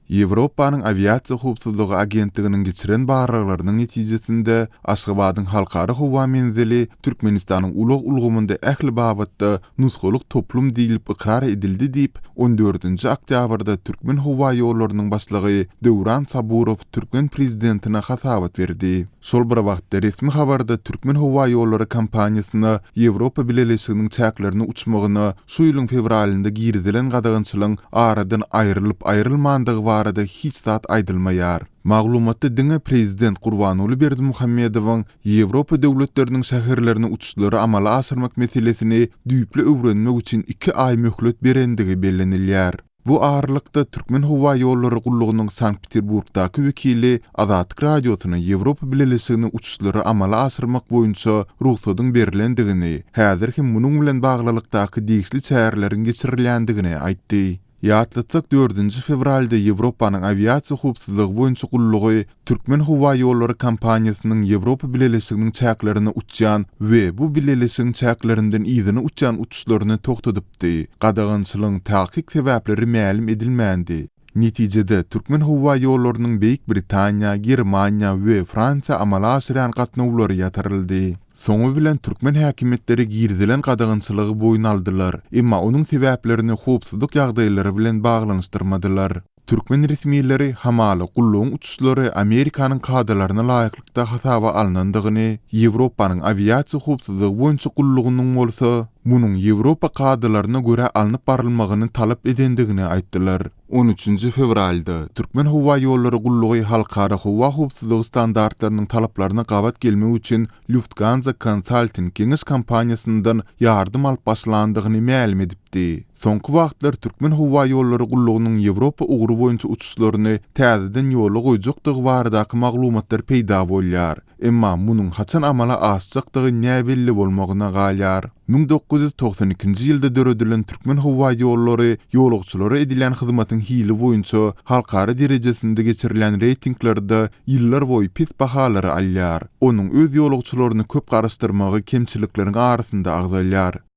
Ýewropanyň Awiasiýa howpsuzlygy agentliginiň geçiren barlaglarynyň netijesinde, Aşgabadyň Halkara howa menzili Türkmenistanyň ulag ulgamynda ähli babatda nusgalyk toplum diýlip ykrar edildi diýip, on dördünji oktýabrda Türkmenhowaýollarynyň başlygy Döwran Saburow türkmen prezidentine hasabat berdi. Şol bir wagtda, resmi habarda Türkmenhowaýollary kompaniýasyna Ýewropa Bileleşiginiň çäklerine uçmagyna şu ýylyň fewralynda girizilen gadagançylygyň aradan aýrylyp-aýrylmandygy barada hiç zat aýdylmaýar. Maglumatda diňe prezident Gurbanguly Berdimuhamedowyň Ýewropa döwletleriniň şäherlerine uçuşlary amala aşyrmak meselesini düýpli öwrenmek üçin iki aý möhlet berendigi bellenilýär. Bu aralykda, Türkmenhowaýollary gullugynyň Sankt-Peterburgdaky wekili Azatlyk Radiosyna Ýewropa Bileleşigine uçuşlary amala aşyrmak boýunça rugsadyň berlendigini, häzir hem munuň bilen baglylykdaky degişli çäreleriň geçirilýändigini aýtdy. Ýatlatsak, dördünji fewralda Ýewropanyň awiasiýa howpsuzlygy boýunça gullugy Türkmenhowaýollary kompaniýasynyň Ýewropa Bileleşiginiň çäklerine uçýan we bu bileleşigiň çäklerinden yzyna uçýan uçuşlaryny togtadypdy. Gadagançylygyň takyk sebäpleri mälim edilmändi. Netijede, Türkmenhowaýollarynyň Beýik Britaniýa, Germaniýa we Fransiýa amala aşyrýan gatnawlary ýatyryldy. Soňy bilen türkmen häkimiýetleri girizilen gadagançylygy boýun aldylar, emma onuň sebäplerini howpsuzlyk ýagdaýlary bilen baglanyşdyrmadylar. Türkmen resmileri hamala gullugyň uçuşlary Amerikanyň kadalaryna laýyklykda hasaba alnandygyny, Ýewropanyň awiasiýa howpsuzlygy boýunça gullugynyň bolsa, munuň Ýewropa kadalaryna görä alnyp barylmagyny talap edendigini aýtdylar. On üçünji fewralda Türkmenhowaýollary gullugy halkara howa howpsuzlygy standartlarynyň talaplaryna gabat gelmek üçin Lufthansa Consulting geňeş kompaniýasyndan ýardam alyp başlandygyny mälim edipdi. Soňky wagtlar Türkmenhowaýollary gullugynyň Ýewropa ugry boýunça uçuşlaryny täzeden ýola goýjakdygy baradaky maglumatlar peýda bolýar. Emma munuň haçan amala aşjakdygy näbelli bolmagyna galýar. 1992-nji ýylda döredilen Türkmenhowaýollary ýolagçylara edilýän hyzmatyň hili boýunça halkara derejesinde geçirilýän reýtinglerde ýyllarboýy pes bahalary alýar. Onuň öz ýolagçylaryny köp garaşdyrmagy kemçilikleriň arasynda agzalýar.